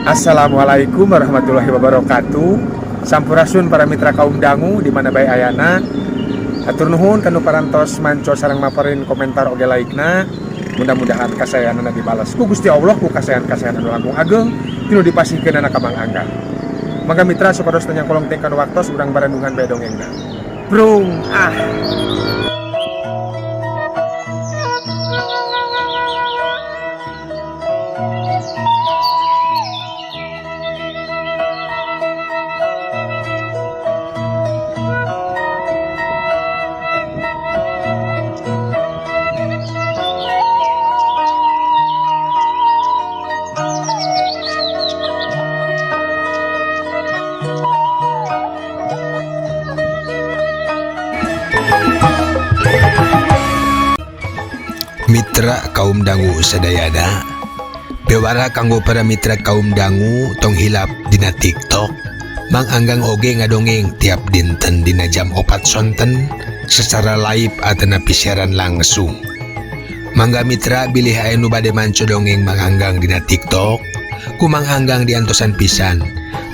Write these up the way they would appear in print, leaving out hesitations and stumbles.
Assalamualaikum warahmatullahi wabarakatuh. Sampurasun para mitra kaum dangu di mana bae ayana. Hatur nuhun kanu parantos manco sareng maparin komentar oge like-na. Mudah-mudahan kasayanana dibalas ku Gusti Allah ku kasayan-kasayan anu langkung ageng tinu dipasihkeunana ka Mang Angga. Mangga mitra supados teu nyangkolong teh kanu waktos urang barandungan bae dongengna. Prung ah. Mitra kaum dangu sadayana bewara kanggo para mitra kaum dangu tong hilap dina TikTok Mang Anggang oge ngadongeng tiap dinten dina jam 4 sonten secara live atanapi siaran langsung. Mangga mitra bilih aya nu bade manco dongeng Mang Anggang dina TikTok ku Mang Anggang diantosan pisan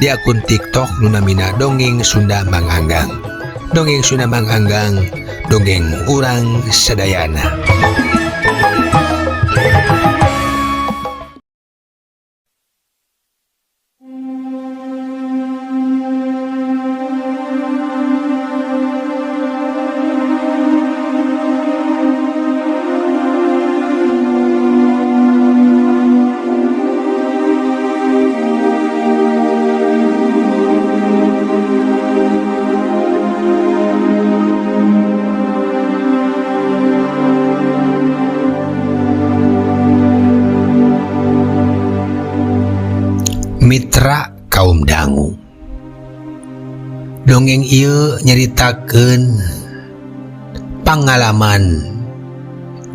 di akun TikTok nu namina Dongeng Sunda Mang Anggang. Dongeng Sunda Mang Anggang, dongeng urang sadayana. Mitra kaum dangu dongeng ieu nyaritakeun pangalaman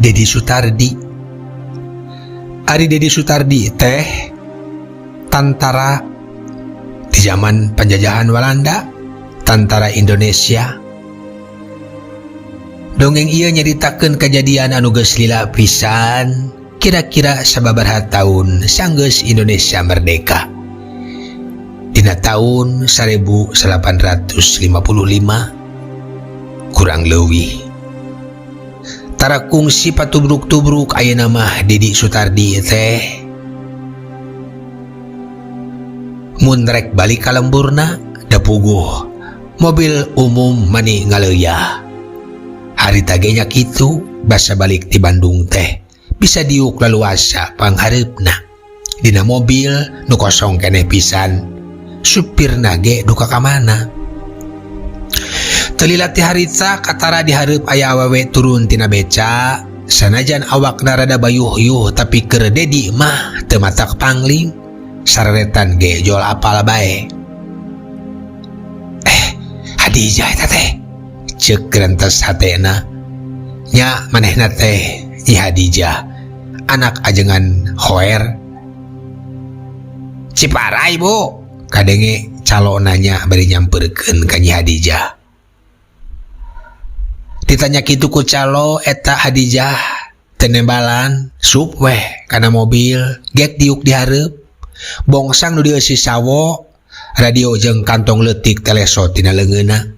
Dedi Sutardi. Ari Dedi Sutardi teh tantara di zaman penjajahan Walanda, tantara Indonesia. Dongeng ieu nyaritakeun kejadian anu geus lila pisan, kira-kira sababaraha taun sanggeus Indonesia merdeka. Dina tahun 1855 kurang leuwih. Tara kungsi patubruk-tubruk ayeuna mah Dedi Sutardi teh. Mun rek balik ka lemburna da puguh mobil umum mani ngaleuyah. Harita ge nya kitu basa balik ti Bandung teh bisa diuk laluasa panghareupna. Dina mobil nu kosong keneh pisan. Supirna ge duka ka mana. Teu lila ti harita katara dihareup aya awewe turun tina beca, sanajan awakna rada bayuh-yuh tapi keur Dedi mah teu matak pangling, sareretan ge jol apal bae. Hadijah eta teh, ceuk gerentes hatena. Nya manehna teh Nyi Hadijah, anak ajengan Khoer. Ciparai bu, kadenge calo nanya bari nyamperkeun ka Nyi Hadijah. Ditanya kitu ku calo eta Hadijah teu nembalan, sup weh kana mobil, gek diuk dihareup. Bongsang nu dieusi sawo, radio jeung kantong leutik teleso tina leungeunna.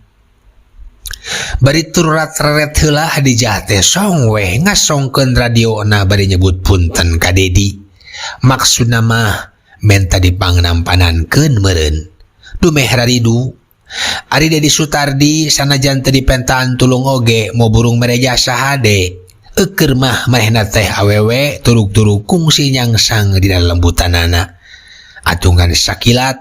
Bari turat-reret heula Hadijah teh song weh ngasongkeun radiona bari nyebut punten ka Dedi. Maksudna mah menta dipangnampanankeun meureun. Dumeh raridu. Ari Dedi Sutardi sanajan teu dipentaan tulung oge mo burung mere jasa hade. Eukeur mah manehna teh awewe turug-turug kungsi nyangsang dina lembutanana. Atungan sakilat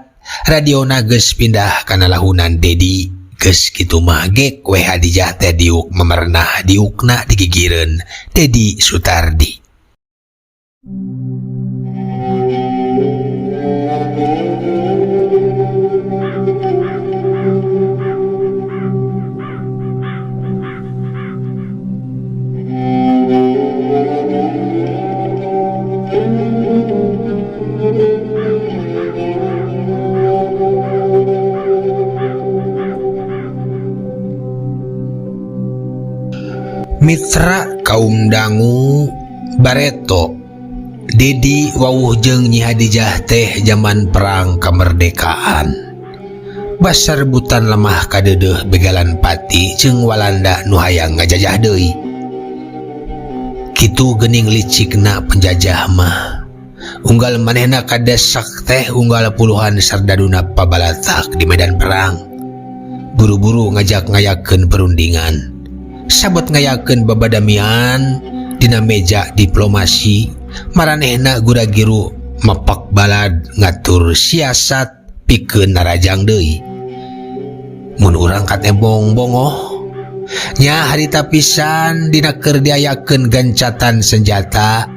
radiona geus pindah kana lahunan Dedi. Geus kitu mah gek we Hadijah teh diuk memernah diukna digigireun Dedi Sutardi. Mitra kaum dangu Bareto Dedi wawuh jeung Nyi Hadijah teh zaman perang kemerdekaan. Basarebutan lemah kadeudeuh begalan Pati jeung Walanda nu hayang ngajajah deui. Kitu geuning licikna penjajah mah. Unggal manehna kadesak teh unggal puluhan sardaduna pabalatak di medan perang. Buru-buru ngajak ngayakeun perundingan. Sabot ngayakeun babadamian dina meja diplomasi, maranehna gura-giru mapak balad ngatur siasat pikeun narajang deui. Mun urang katembong bongoh nya harita pisan dina keur diayakeun gencatan senjata.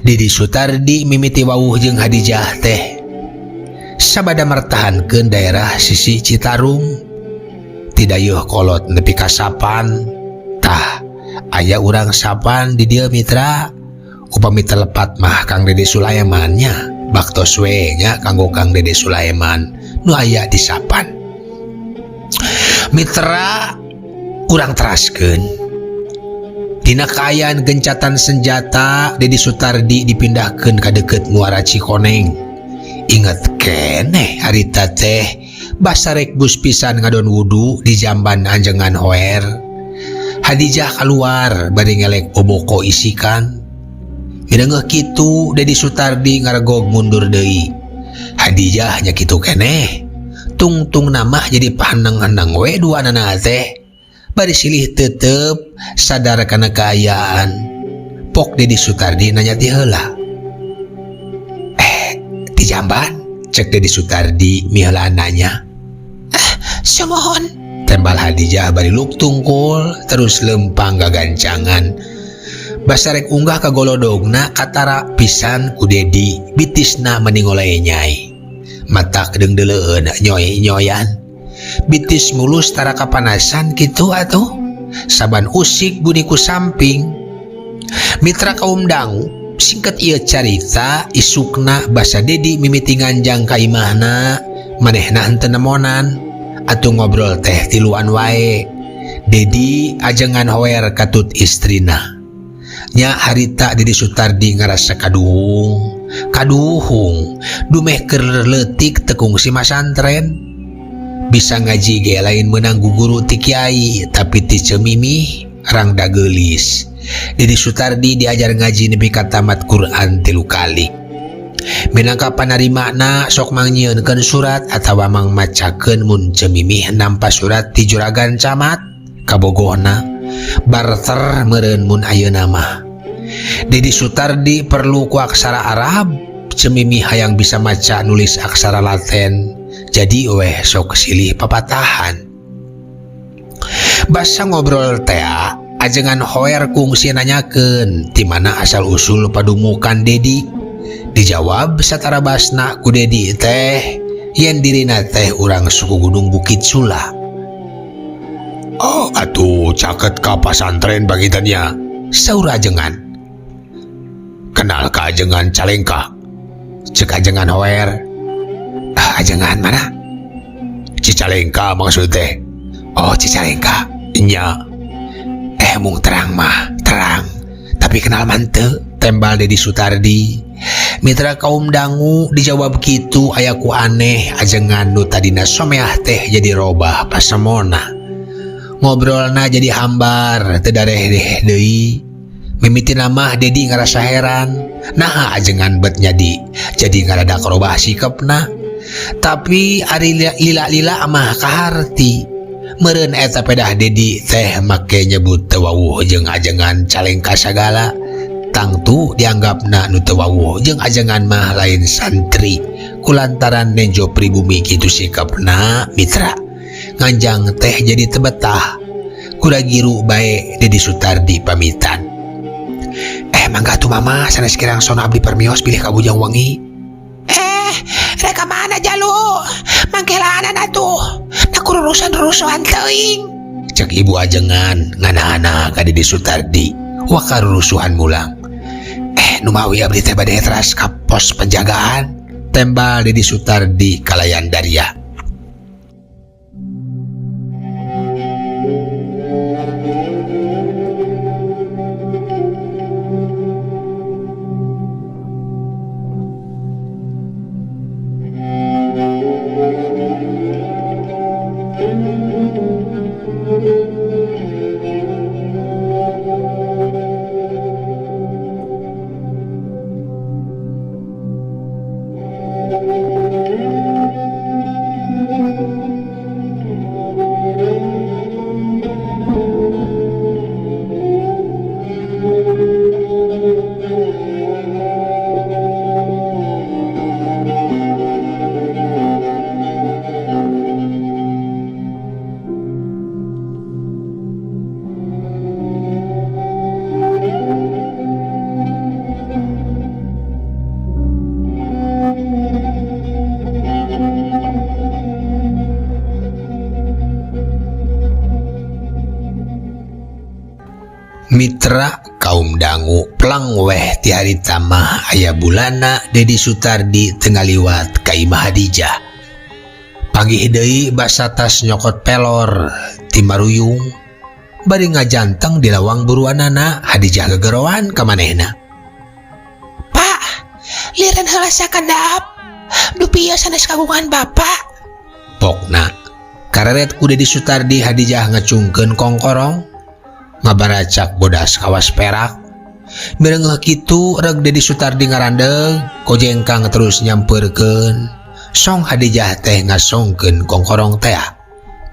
Dedi Sutardi mimiti wawuh jeung Hadijah teh sabada mertahankeun daerah sisi Citarum ti dayeuh kolot nepi ka Sapan. Tah aya urang Sapan di dieu mitra, upami telepat mah Kang Dede Sulaiman nya, baktos we nya kanggo Kang Dede Sulaiman nu aya di Sapan. Mitra, urang teraskeun. Dina kaayaan gencatan senjata, Dedi Sutardi dipindahkeun ka deukeut Muara Cikoneng. Inget keneh harita teh basarek bus pisan ngadon wudu di jamban anjengan hoer. Hadijah keluar bari ngelek boboko isikan. Midengeuh kitu Dedi Sutardi ngaregog mundur deui. Hadijah nya kitu keneh. Tungtung namah jadi paheneng-heneng we duanana teh. Bari silih tetep sadar kana kaayaan. Pok Dedi Sutardi nanya ti heula. Ti jamban? Cek Dedi Sutardi miheulaan nanya. Sumuhun. Tembal Hadijah bari luk tungkul terus lempang gagancangan. Basarek unggah ka golodogna katara pisan ku Dedi, bitisna meningolai nyai. Mata kedeung-deuleun nyoy-nyoyan. Bitis mulus tara kapanasan kitu atuh. Saban usik buni ku samping. Mitra kaum dangu, singkat ieu carita isukna basa Dedi mimiti nganjang ka imahna, manehna henteu nemonan. Atuh ngobrol teh tiluan wae. Dedi ajengan hoer katut istrina. Nya harita Dedi Sutardi ngarasa kaduhung, kaduhung dumeh keur leutik teu kungsi masantren. Bisa ngaji ge lain meunang guguru ti kiai, tapi ti cemimih rangda geulis. Dedi Sutardi diajar ngaji nepi ka tamat Quran 3 kali. Minangka panarimana sok mangnyieunkeun surat atawa mangmacakeun mun cemimih nampa surat ti juragan camat kabogohna barter meureun mun ayeuna mah. Dedi Sutardi perlu ku aksara Arab, cemimih hayang bisa maca nulis aksara Latin. Jadi weh sok silih papatahan. Basa ngobrol tea, ajengan hoer kungsi nanyakeun ti mana asal usul padumukan Dedi. Dijawab satara basna ku Dedi teh yen dirina teh urang suku Gunung Bukit Sula. Oh atuh caket ka pasantren bagitannya, saur ajengan. Kenal ka ajengan Calengka? Cek ajengan hoer. Ah, ajengan mana? Cicalengka maksud teh. Oh Cicalengka nya. Mung terang mah terang, tapi kenal mante. Tembal Dedi Sutardi. Mitra kaum dangu dijawab kitu aya ku aneh ajengan nu tadina someah teh jadi robah pasemona. Ngobrolna jadi hambar teu dareh deui. Mimiti mah Dedi ngarasa heran. Naha ajengan bet nyadi jadi ngarada robah sikepna. Tapi ari lila-lila mah kaharti. Meureun eta pedah Dedi teh make nyebut teu wawuh jeung ajengan Calengka sagala. Tangtu dianggapna nu teu wawuh jeung ajengan mah lain santri. Kulantaran nenjo pribumi kitu sikapna mitra. Nganjang teh jadi tebetah. Kuragiru bae Dedi Sutardi pamitan. Mangga atuh mama sanes kirang sona abdi permios bilih ka Bujang Wangi. Rek ka mana jalu? Mangkelanan atuh. Da kururusan-rurusan teuing. Cek ibu ajengan ngana-ana ka Dedi Sutardi. Waka rurusuhan mulang. Numawi abdi teh bade teras ka pos penjagaan. Tembal Dedi Sutardi kalayan daria. Mitra kaum dangu plang weh ti harita mah aya bulana Dedi Sutardi teu ngaliwat ka Imah Hadijah. Panggih deui basa tas nyokot pelor ti maruyung bari ngajanteng di lawang buruanana. Hadijah gegeroan ka manehna. Pak, liren heula sakedap. Dupi ieu sanes kagungan Bapak. Pokna kareret ku Dedi Sutardi. Hadijah ngacungkeun kongkorong ngabaracak bodas kawas perak. Mireungeuh kitu reg Dedi Sutardi ngarandeg kojengkang terus nyamperkeun. Song Hadijah teh ngasongkeun kongkorong tea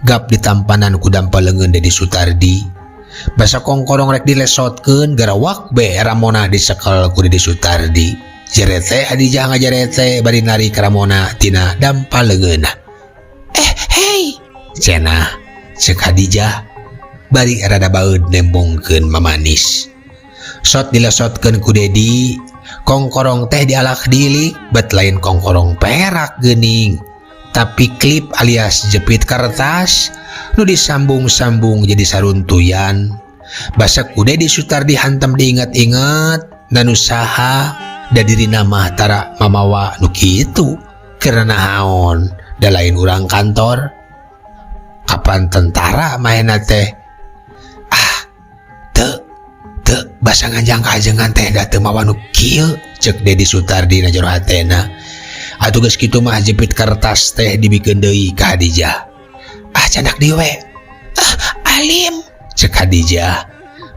gap ditampanan ku dampa leungeun Dedi Sutardi. Basa kongkorong rek dilesotkeun, garawak be ramona disekel ku Dedi Sutardi. Jerete Hadijah ngajarete bari narik ramona tina dampa leungeunna. Eh, hei. Cenah, cek Hadijah bari rada baeud nembongkeun mamanis. Sot dilesotkeun ku Dedi kongkorong teh dialak dilik, bet lain kongkorong perak geuning, tapi klip alias jepit kertas nu disambung-sambung jadi saruntuyan. Basa ku Dedi Sutardi hantam diingat-ingat nanu saha da dirina mah tara mamawa nu kitu, karena naon da lain urang kantor, kapan tentara manehna teh. Ah, teu teu basa nganjang kajengan teh da teu mawa nu kieu, cek Dedi Sutardi na jero hatena. Atuh geus kitu mah jepit kertas teh dibikeun deui ka Hadijah. Ah, candak dieu we. Ah, alim. Cek Hadijah.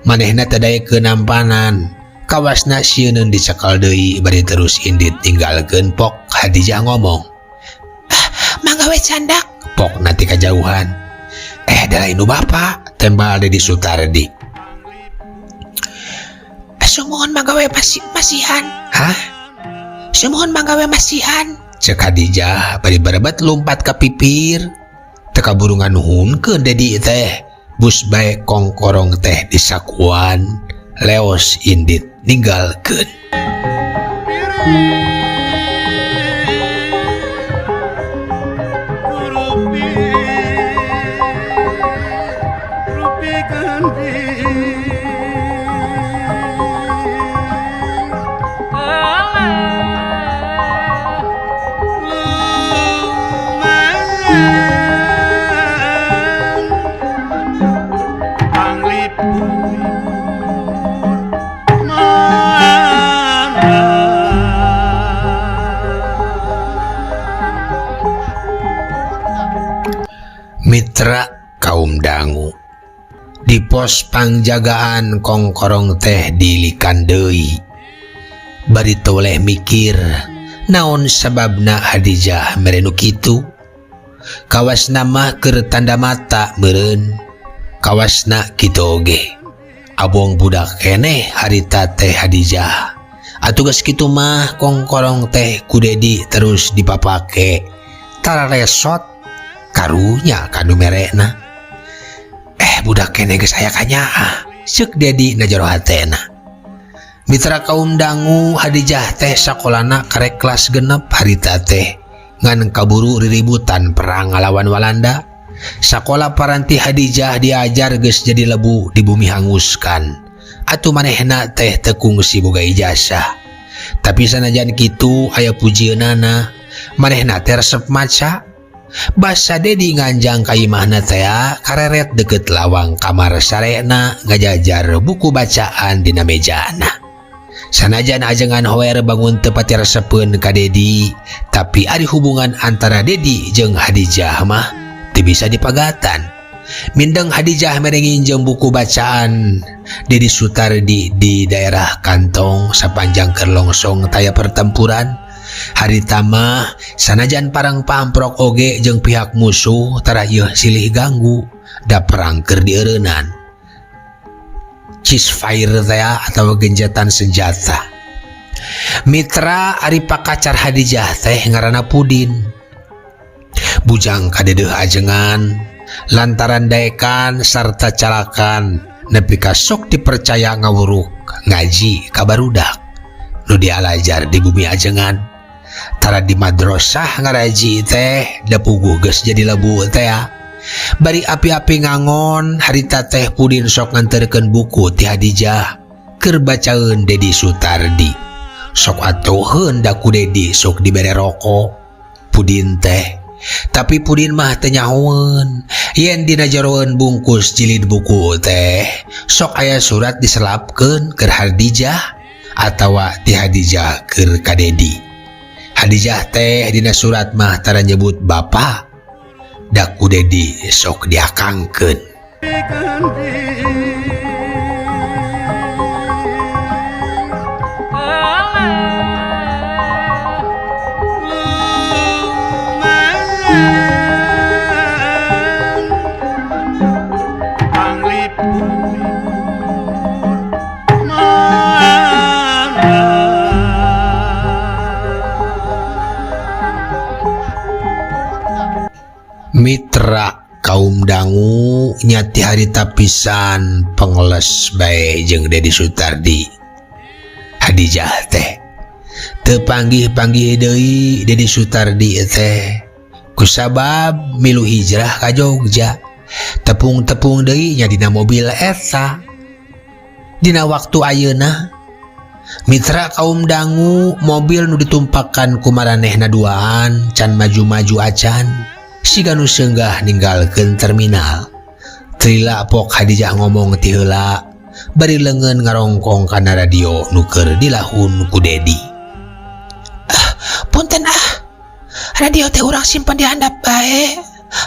Manehna teh daekeun nampanan, kawasna sieuneun dicekal deui bari terus indit ninggalkeun pok. Hadijah ngomong. Ah, mangga we candak. Pok nanti kajauhan. Eh, da lain nu bapak, tembal Dedi Sutardi. Sumuhun, mangga we masih masihan. Hah? Sumuhun, mangga we masihan. Cek Hadijah bari berebet lompat ke pipir. Teu kaburu nganuhunkeun Dedi teh, bus bae kongkorong teh disakuan, leos indit ninggalkeun. Mitra kaum dangu, di pos pangjagaan kongkorong teh dilikan deui bari toleh mikir naon sababna Hadijah mere nu kitu. Kawasna mah keur tanda mata meureun, kawasna kitu oge abong budak keneh harita teh Hadijah. Atuh geus kitu mah kongkorong teh ku Dedi terus dipapake, tara resot. Karunya kanu merekna. Eh, budak keneh geus aya kanyaah, ceuk Dedi na jero hatena. Mitra kaum dangu, Hadijah teh sakolana karek kelas 6 harita teh, ngan kaburu riributan perang ngalawan Walanda. Sakola paranti Hadijah diajar geus jadi lebu, dibumi hanguskan. Atuh manehna teh teu kungsi boga ijazah, tapi sanajan kitu aya pujieunana, manehna teh resep maca. Basa Dedi nganjang ka imahna tea, kareret deket lawang kamar sarena ngajajar buku bacaan dina mejana. Sanajan ajengan hoer bangun teu pati resepeun ka Dedi, tapi ari hubungan antara Dedi jeung Hadijah mah teu bisa dipagatan. Mindeng Hadijah mere nginjem buku bacaan Dedi Sutardi di daerah kantong sapanjang kerlongsong taya pertempuran. Harita mah sanajan parang pamprok oge jeung pihak musuh, tara ieu silih ganggu, da perang keur dieureunnan. Ceasefire teh atau genjatan senjata. Mitra, ari pakacar Hadijah teh ngaranna Pudin. Bujang kadedeuh ajengan lantaran daekan sarta calakan nepi ka sok dipercaya ngawuruk ngaji ka barudak nu dialajar di bumi ajengan. Tara di madrasah ngaraji teh, da puguh geus jadi lebu teh. Bari api-api ngangon harita teh Pudin sok nganterkeun buku ti Hadijah keur bacaeun Dedi Sutardi. Sok atuheun da ku Dedi sok dibere rokok Pudin teh. Tapi Pudin mah teu nyahoeun yen dina jeroeun bungkus jilid buku teh sok aya surat diselapkeun keur Hadijah atawa ti Hadijah keur ka Dedi. Hadijah teh dina surat mah tara nyebut bapa da ku Dedi sok diakangkeun. Mitra kaum dangu nyati harita pisan pengeles bae jeung Dedi Sutardi. Hadijah teh teu panggih-panggih deui Dedi Sutardi teh kusabab milu hijrah ka Jogja. Tepung-tepung deui nya dina mobil eta. Dina waktu ayeuna mitra kaum dangu mobil nu ditumpakan ku maranehna duaan can maju-maju acan siga nu seunggah ninggalkeun terminal. Trila pok Hadijah ngomong ti heula bari leungeun ngarongkong kana radio nu keur dilahun ku Dedi. Ah, punten ah. Radio teh urang simpen di handap bae.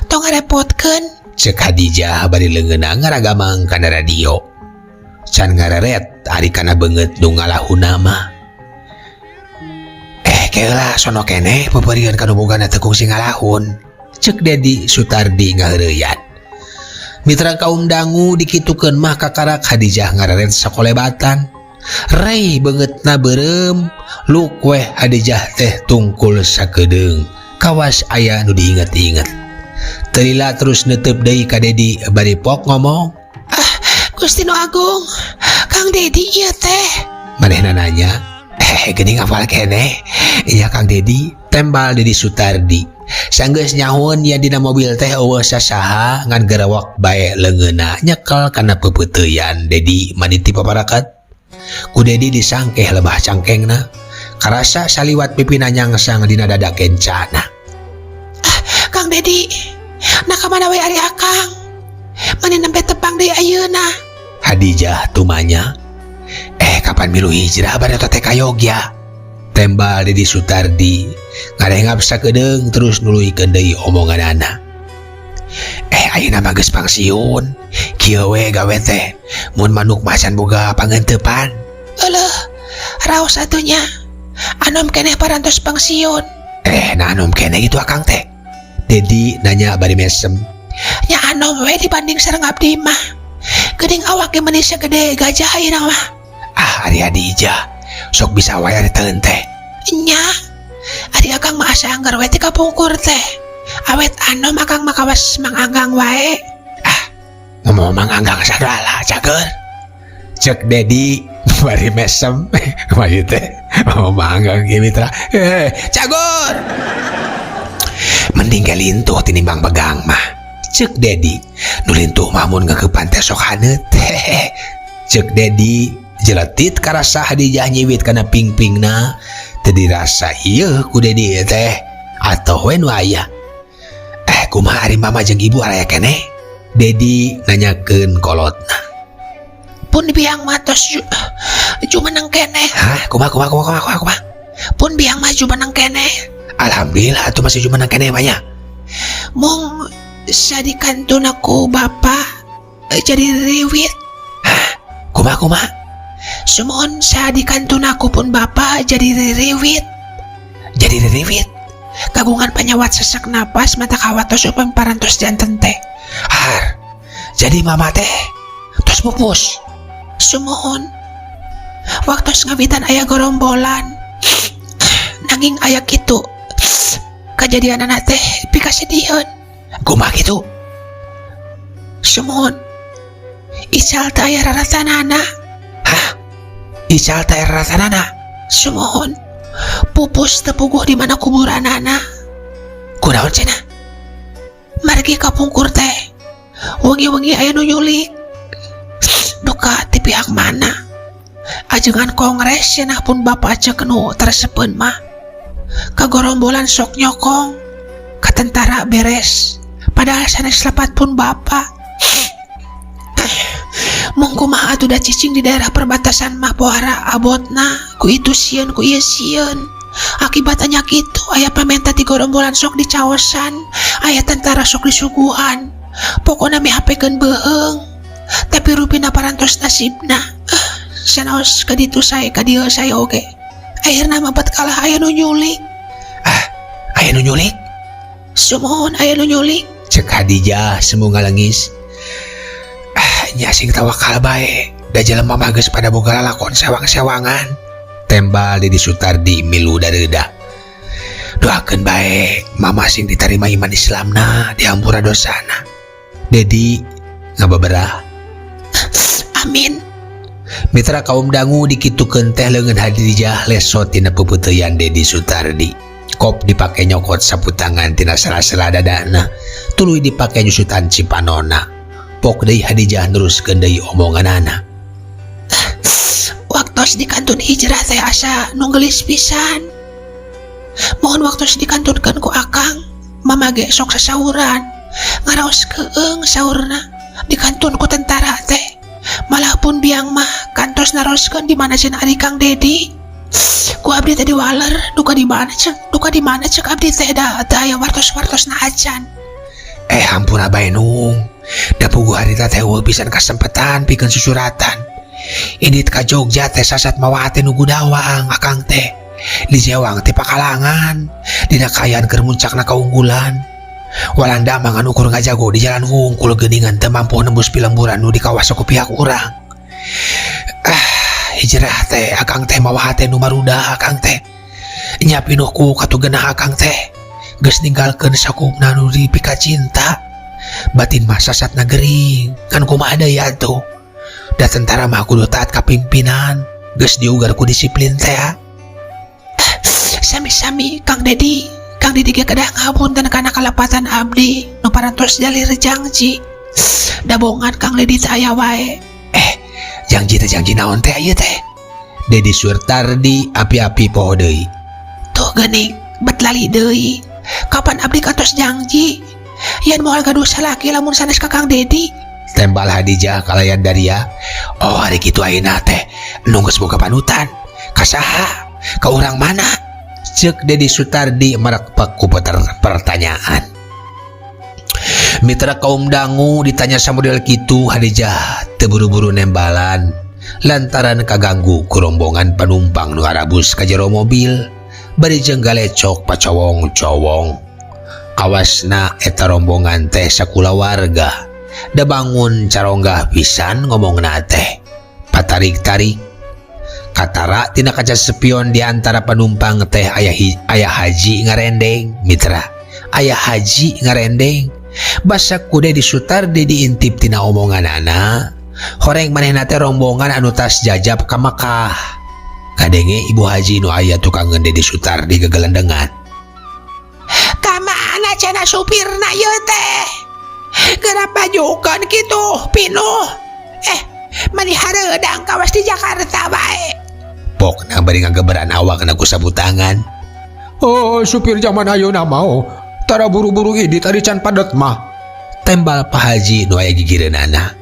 Tong ngarepotkeun. Cek Hadijah bari leungeunna ngaragamang kana radio. Can ngareret ari kana beungeut nu ngalahunna mah. Keula sono keneh peperieun ka nu bogana teu kungsi ngalahun. Cek Dedi Sutardi ngaheureuyan. Mitra kaum dangu dikitukeun mah kakarak Hadijah ngareret sakolebatan. Rei beungeutna beureum, luk weh Hadijah teh tungkul sakedeung. Kawas aya nu diinget-inget. Teu lila terus neuteub deui ka Dedi bari pok ngomong. Ah, Gusti nu Agung, Kang Dedi ieu teh. Manehna nanya, geuning hafal keneh. Iya Kang Dedi, tembal Dedi Sutardi. Sanggeus nyahoeun yen dina mobil teh eueuh sasaha ngan gerawak bae leungeunna nyekel kana pepeuteuyan Dedi maniti paparakat. Ku Dedi disangkeh lebah cangkengna. Karasa saliwat pipina nyangsang dina dada kencana. Ah, Kang Dedi, nah ka mana we ari akang? Mani nembe tepang deui ayeuna. Hadijah tumanya. Kapan milu hijrah bade teh ka Yogya? Tembal Dedi Sutardi ngarengap sakedeung terus nuluykeun deui omonganana. Ayeuna mah geus pangsiun. Kieu we gawe teh mun manuk mah can boga pangenteupan. Euleuh, raos atuh nya. Anom keneh parantos pangsiun. Nah anom keneh gitu akang teh. Dedi nanya bari mesem. Nya anom we dibanding sareng abdi mah. Geuning awak ge meni sagede gajah ayeuna mah. Ah, ari Hadijah sok bisa wae ari teueun teh. Nya, ari akang mah asa anggar we ti kapungkur teh. Awet anom akang mah kawas Mang Anggang wae. Ah, ngomong Mang Anggang sagala cager. Cek Dedi bari mesem. Kumaha teh? Ngomong Mang Anggang ge mitra. Cagur. Mending ge lintuh tinimbang begang mah. Cek Dedi, nu lintuh mah mun ngeukepan teh sok haneut. Cek Dedi jeletit karasa Hadijah nyiwit kana pingpingna teu dirasa ieu ku Dedi teh atoh we nu aya. Kumaha ari mama jeung ibu araya keneh? Dedi nanyakeun kolotna. Pun biang mah tos jumeneng keneh. Hah, kumaha kumaha kumaha kumaha kumaha? Pun biang mah jumeneng keneh. Alhamdulillah atuh masih jumeneng keneh mah nya. Mung sadikantun ku bapa jadi riwit. Hah, kumaha kumaha? Sumuhun sadikantun aku pun bapa jadi riwit. Jadi riwit? Kagungan panyawat sesak napas mata kawatos upam parantos janten teh. Har, jadi mama teh tos pupus. Sumuhun. Waktu ngawitan aya gorombolan. Nanging aya kitu. Kajadianana teh pikasediheun. Kumaha kitu? Sumuhun. Ical teh aya raratanana. Hah? Ical teh aya raratanana? Sumuhun. Pupus teu puguh di mana kuburanana. Kunaon cenah? Margi Margi kapungkur teh wengi-wengi aya nu nyulik, duka ti pihak mana, ajengan kongres cenah pun bapak. Cek nu teu resepeun mah kagorombolan sok nyokong ka tentara beres, padahal sanes lepat pun bapak. Mung kumaha atuh, da cicing di daerah perbatasan mah pohara abotna, ku itu sieun, ku ieu sieun. Akibatnya kitu, aya pamenta ti gorombolan sok dicaosan, aya tentara sok disuguhan, pokokna mihapekeun beuheung. Tapi rupina parantos nasibna. Sanaos ka ditu sae, ka dieu sae oge, akhirna mah bat kalah aya nu nyulik. Ah, aya nu nyulik? Sumuhun, aya nu nyulik. Cek Hadijah semu ngalengis. Ah, nya sing tawakal bae, da jelema mah geus pada boga lalakon sewang-sewangan, tembal Dedi Sutardi milu dareuda. Doakeun bae mama sing diterima iman Islamna, dihampura dosana. Dedi ngabeberah. Amin. Mitra kaum dangu, dikitukeun teh leungeun Hadijah lesot tina pepeuteuyan Dedi Sutardi. Kop dipake nyokot sapu tangan tina sela-sela dadana, tuluy dipake nyusutan cipanona. Pok deui Hadijah neruskeun deui omonganana. Waktos dikantun hijrah teh asa nu geulis pisan. Mohon, waktos dikantunkeun ku akang, mama ge sok sasauran ngaraos keeng saurna dikantun ku tentara teh. Malah pun biang mah kantos naroskeun di mana cenah ari Kang Dedi. Ku abdi teh diwaler, duka di mana cek, duka di mana cek abdi teh, da teu aya wartos-wartosna acan. Eh, hampura bae, Nung, da puguh harita teh euweuh pisan kasempatan pikeun susuratan. Indit ka Jogja teh sasat mawa hate nu gudawang akang teh. Dijewang ti pakalangan dina kaayaan keur muncakna kaunggulan. Walanda mah ngan ukur ngajago di jalan wungkul geuningan, teu mampu nembus pilemburan nu dikawasa ku pihak urang. Ah, hijrah teh akang teh mawa hate nu maruda. Akang teh nya pinuh ku katugenah. Akang teh geus ninggalkeun sakupna nu dipika cinta, batin mah sasatna gering. Kan kumaha deui atuh, da tentara mah kudu taat ka pimpinan, geus diugar ku disiplin teh. Sami-sami, Kang Dedi. Kang Dedi ge kedah ngapunten kana kalepatan abdi nu parantos jalir jangji, da bongan Kang Dedi teh aya wae. Eh, janji teh janji naon teh ieu teh? Dedi Surtardi api-api poho deui. Tuh geuning, bet lali deui. Kapan abdi kantos janji yen moal gaduh salaki lamun sanes ka Kang Dedi? Tembal Hadijah kalayan daria. Oh, ari kitu ayeuna teh nu geus boga panutan ka saha, ka urang mana? Cek Dedi Sutardi marakpak ku pertanyaan. Mitra kaum dangu, ditanya samodel kitu Hadijah teu buru-buru nembalan lantaran kaganggu ku rombongan penumpang nu arabus ka jero mobil bari jeung galecok pacowong-cowong. Kawasna eta rombongan teh sakulawarga, da bangun caronggah pisan ngomongna teh patarik-tarik. Katara tina kaca spion di antara penumpang teh aya aya haji ngarendeng. Mitra, aya haji ngarendeng. Basa ku Dedi Sutardi diintip tina omonganana, horeng manehna teh rombongan anu tas jajab ka Makkah. Kadenge ibu haji nu aya tukangeun Dedi Sutardi gegelendengan. Kamana cenah supirna ieu teh? Geura pajukeun kitu pinuh. Eh, mani hareudang kawas di Jakarta bae. Pokna bari ngageberan awakna ku sapu tangan. Oh, supir zaman ayeuna mau tara buru-buru ini tadi can padet mah. Tembal Pak Haji nu aya gigireunana.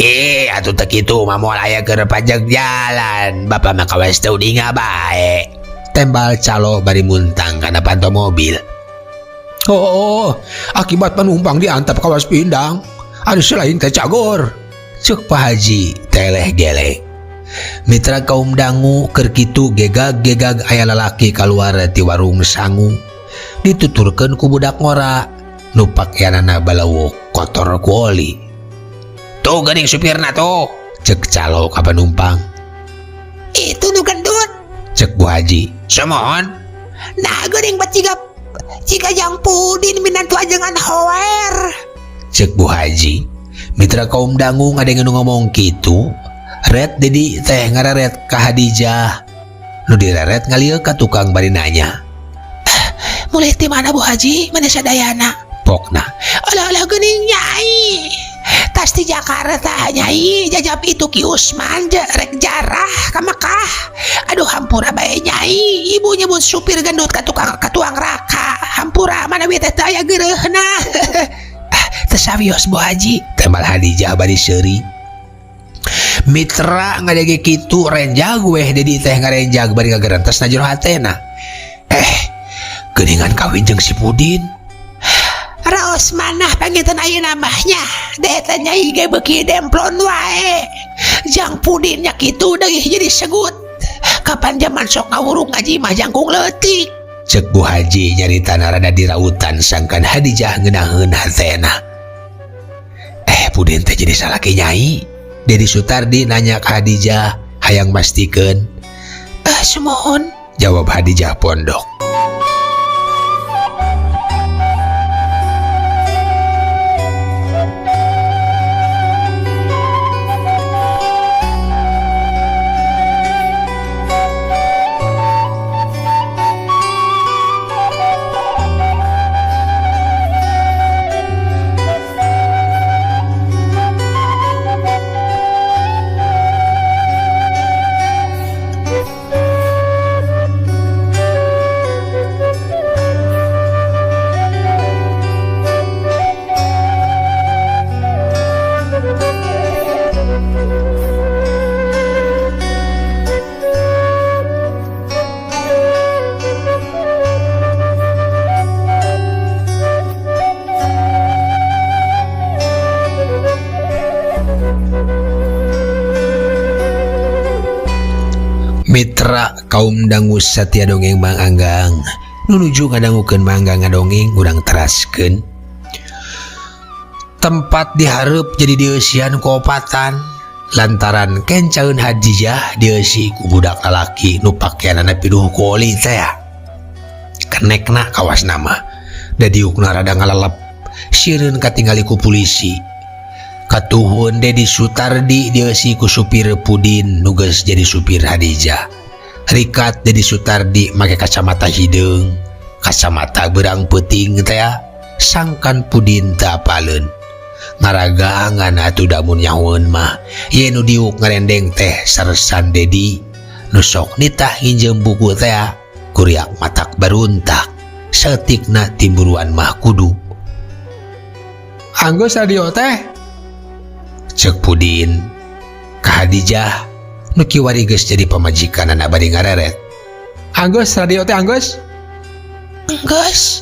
Eh, atuh teu kitu mah moal aya keur pajak jalan. Bapak mah kawas teu uninga bae. Tembal calo bari muntang kana panto mobil. Oh, akibat penumpang diantap kawas pindang. Ada selain teh cagor. Cek Pak Haji teleh geleng. Mitra kaum dangu, keur kitu gegag-gegag aya lalaki kaluar ti warung sangu. Dituturkeun ku budak ngora nu pakeanana balawuk kotor ku oli. Tuh geuning supirna tuh, cek calo ka penumpang. Itu nu gendut. Cek Bu Haji. Sumuhun. Nah, geuning bet jiga jiga jang pudin minantu ajengan hoer. Cek Bu Haji. Mitra kaum dangu, ngadenge nu ngomong kitu, ret Dedi teh ngareret ka Hadijah. Nu direret ngalieu ka tukang bari nanya. Mulai di mana, Bu Haji? Mana sadayana? Pokna. Alah alah, geuning Nyai. Tas di Jakarta Nyai, jajap itu Ki Usman rek jarah ka Mekah. Aduh, hampura bae Nyai, ibu nyebut supir gendut ka tukang ka tuang raka. Hampura manawi teh teu aya geureuhna. Ah, teu sawios, Bu Haji, tembal Hadijah bari seuri. Mitra, ngadenge kitu renjag weh Dedi teh, ngarenjag bari ngagerentes na jero hatena. Eh, geuningan kawin jeung si Pudin. Raos manah panginten ayeuna mah nya. Deh Nyai ge beuki demplon wae. Jang Pudin nya kitu deui jadi segut. Kapan zaman sok ngawuruk ngaji mah jangkung leutik. Cek Bu Haji nyaritana rada dirautan sangkan Hadijah ngeunaheun hatena. Eh, Pudin teh jadi salaki Nyai? Dedi Sutardi nanya ke Hadijah hayang mastikeun. Eh, sumuhun. Jawab Hadijah pondok. Mitra kaum dangu satia dongeng Mang Anggang nuju ngadangukeun Mang Anggang ngadongeng, urang teraskeun. Tempat dihareup jadi dieusian ku opatan lantaran kencaeun Hadijah dieusi ku budak lalaki nu pakeanana piduh ku oli teh, kenekna kawas nama da diukna rada ngalalep, sieun katingali ku polisi. Katuhun Dedi Sutardi dieusi ku supir Pudin nu geus jadi supir Hadijah. Rikat Dedi Sutardi make kacamata hideung, kacamata beurang peuting teh, sangkan Pudin teu apaleun. Ngaragangan atuh damun nyahoeun mah ye nu diuk ngarendeng teh sersan Dedi nu sok nitah nginjem buku teh. Kuriak matak baruntak saeutikna timburuan mah kudu. Anggeus radio teh? Cek Pudin ka Hadijah nu kiwari geus jadi pamajikanana bari ngareret. Anggeus radio teh, anggeus? Enggeus.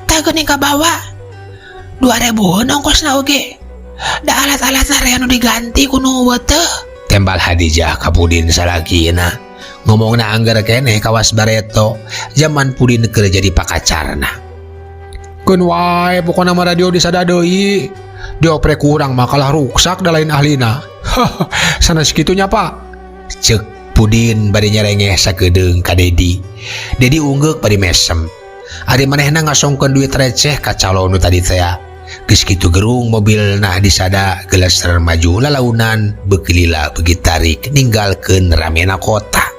Tah geuning kabawa. 2000 ongkosna oge. Da alat-alatna rea nu diganti ku nu teh. Tembal Hadijah ka Pudin salakina. Ngomongna angger keneh kawas bareto zaman Pudin keur jadi pakacarna. Keun wae, pokona mah radio disada deui. Dioprek kurang mah kalah ruksak da lain ahlina. Sanes kitu nya, Pak? Cek Pudin bari nyerengeh sakedeung ka Dedi. Dedi unggeuk bari mesem. Ari manehna ngasongkeun duit receh ka calo nu tadi teh. Geus kitu gerung mobilna disada, geleser maju lalaunan, beuki lila beuki tarik ninggalkeun ramena kota.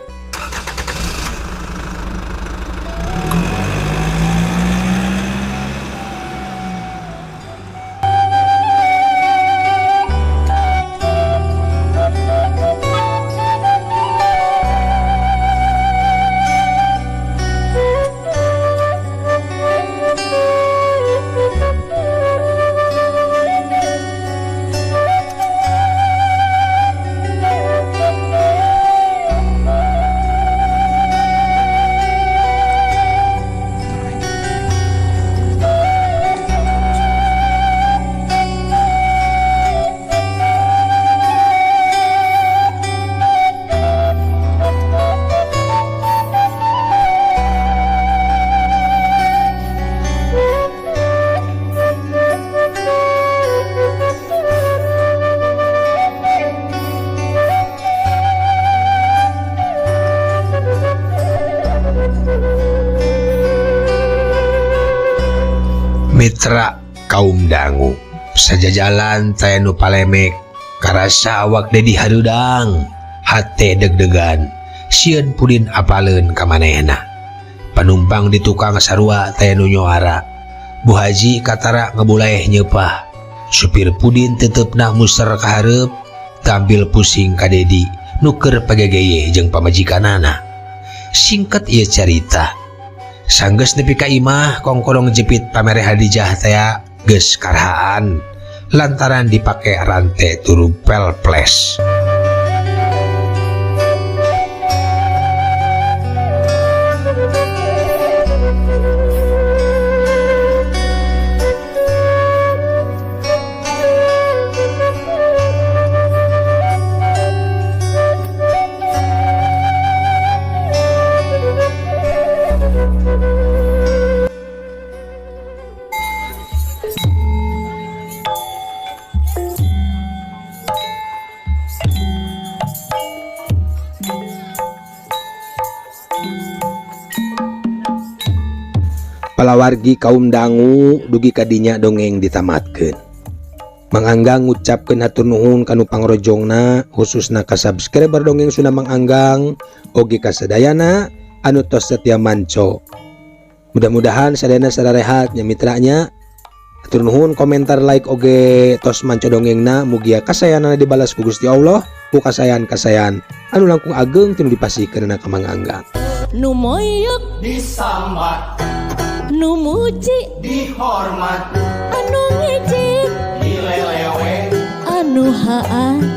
Mitra kaum dangu, sajajalan teh nu palemek karasa awak Dedi harudang, hate deg-degan, sieun Pudin apaleun ka manehna. Panumpang di tukang sarua teh nu nyoara. Bu Haji katara ngebulaeh nyeupah. Supir Pudin tetepna muser ka hareup tampil pusing ka Dedi nu keur pagegeye jeung pamajikanana. Singkat ieu carita. Sanggeus nepi ka imah kongkorong jepit pamere Hadijah tea geus karahaan lantaran dipake rante turug pelples. Palawargi kaum dangu dugi kadinya dongeng ditamatkeun. Mang Anggang ngucapkeun hatur nuhun kanu pangrojongna khususna ka subscriber dongeng Sunda Mang Anggang oge ka sadayana anu tos setia manco. Mudah-mudahan sadayana sararehat nya mitranya. Hatur nuhun komentar like oge tos manco dongengna mugia kasayanana dibalas ku Gusti Allah ku kasayan-kasayan anu langkung ageng tinu dipasihkeunana ka Mang Anggang. Nu moyok disambat, nu muji dihormat, anu ngejek dilelewe, anu haan.